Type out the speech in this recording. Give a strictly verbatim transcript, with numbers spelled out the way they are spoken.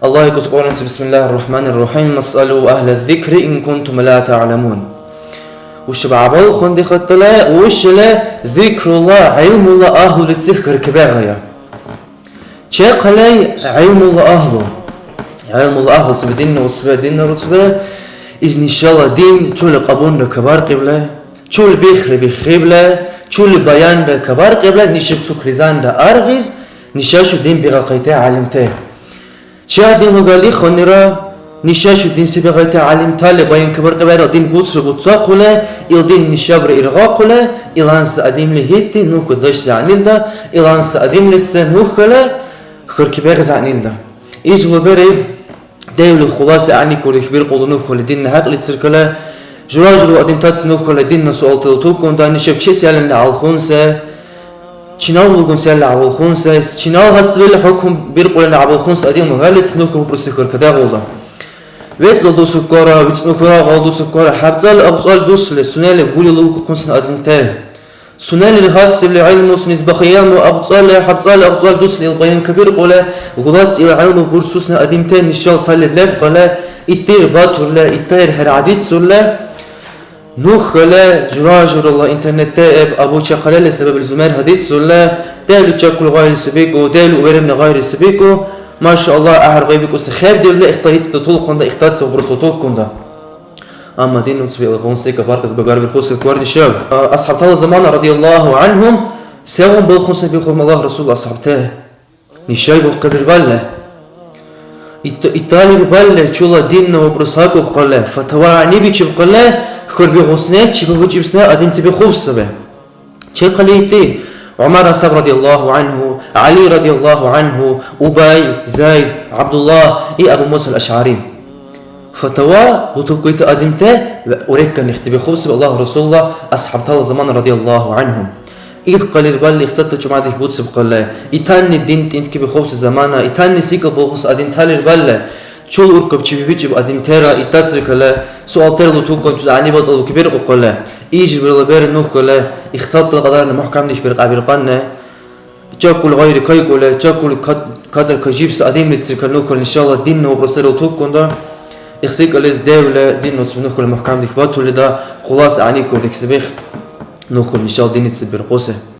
Аллагь икӀус Кьуръанчи, бисмиллахир рахманир рахим, «Масъалу ахӀла зикри ин кунтум ла та'ламун». Ушиб гӀябал хъундихъатала, ушила зикрула гӀилмула агьлулици хӀеркабегӀая. Чехъалай гӀилмула агьлу. ГӀилмула агьлу саби динна уцбе, динна руцбе, из нишала дин чули кьабунра кабаркьибла, чули бихра бихрибла, чули баянра кабаркьибла, нишаб цукризанда аргъиз, нишашу дин бигахъайте гӀялимте. Чи адам лугали хунира, нишашу дин се бегӀти гӀялимтали баянкабаркьибарил дин буцри буцахъули, ил дин нишабра иргъахъули, иланси адамли гьитти ну кудаш зягӀнилда, иланси адамлица нухала хуркибегӀ зягӀнилда. Иш лубери девли хуласи гӀягӀникур ихбиркьули нухали динна хӀякьлициркала, жура-журала адамтаци нухала динна суалтала тукунда, нишаб чесиалли гӀялхунси, Чинав лугун села гӀявулхъунси, чинав гьасвил хӀукму биркьулина гӀявулхъунси адам мугьалли ца нуха бубруси хуркадагъулра. ВецӀал дусуккара, вецӀну хьура гъал дусуккара, хӀябцӀали абцӀал дусли, сунели гули лугухъунси адамти. Сунелир гьасибли гӀилму, сунес бахъи гӀилму абцӀали, хӀябцӀали абцӀал дусли ил баянкабиркьули, гулац ил гӀилму бурсусни адамти нишал салли лебкъали, итдир батурли, иттайр хӀерхӀедицурли, Нухала жура-журала интернетта эб абучахъалали сабабли зумер гьадицула, девли чякули гъайли сабику, девли уверенна гъайли сабику. Маша Аллагь, гӀяхӀяр гъайбикӀуси хӀеб девла ихтилатти тулхъунда, ихтилат ца бурсу тулхъунда. Амма дин уцби илгъуна секӀа баркьес багарбирхъуси квардишав. А, асхӀябтала замана, радияллаху анхум, сегъуна балхунси бихъур Аллагь Расул асхӀябти? Нишай бухъабирбалли, ит-, италирбалли чула динна вопрос гьакӀубхъалли, фатава гӀягӀнибичибхъалли, хьарбиргьусни, чебабучӀибсни адамти бихъуб саби. Чехъали итди ГӀумар асаб радияллаху анхӀу, ГӀяли радияллаху анхӀу, Убай, Зайд, ГӀябдулла и Абу Муса аль-АшгӀари. Фатава лутулхъуйти адамти ва уреккан ихтибихъубси Аллагь Расулла асхӀябтала замана радияллаху анхум. Ил хъалирбалли ихцадта чумадих буцибхъалли, итанни дин тӀинтӀкибихъубси замана, итанни сикӀал булхъуси адамталирбалли, чул уркаб чебибикӀиб адамтира итацрикалли, суалтира лутулхъан чуз гӀягӀнибал тӀалабикибиркьухъалли, ижибирла бер нухкалли, ихцадтала кьадарни мухӀкамдихьбиркьабиркьанни, Чякули гъайри кайкӀули, чякули кад-, кадр кайчибси адамлицир канухъули, иншалла, динна вопросра утулкӀунра. Ихсикалис девла дин уцби нухъули мухкамдихь батули да, хулас гӀягӀникӀули хӀисабихъ нухъули, иншалла, динница биркьуси.